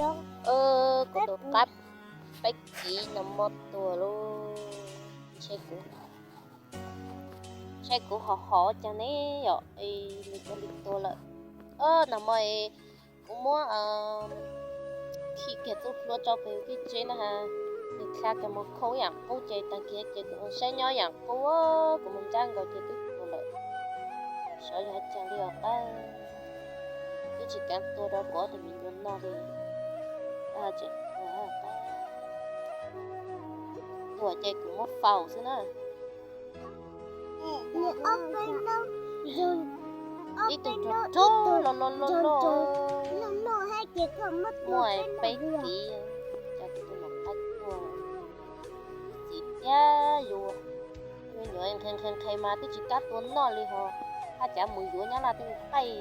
Kuv tus qab peb kiv no muab tuag lauj. Ntshe kuv, ntshe kuv hov hov cas ne yom, nws cia li tuag lawm. Nag hmo kuv muab khi kiag txuj hlua tso pem kev tsev na ha, nws dha kiag mus khau ib yam qub ces tag kis ces kuv saib nyob ib yam qub, kuv mus ntsab nkaus ces twb tuag lawm. Xyov yog cas li os, twb tsis kav tuag rau kuv ob tug me nyuam noj li. Tuag ces kuv muab faus xwb na. Ib tug rog rog loj loj loj loj, muaj peb kiv, cas kuv tus nyuam qab tuag. Txiv thiab yus, me nyuam nqhis nqhis nqhis mas twb tsis kav tuag noj li ho, haj cav mus yuav nyab laj tej qaij.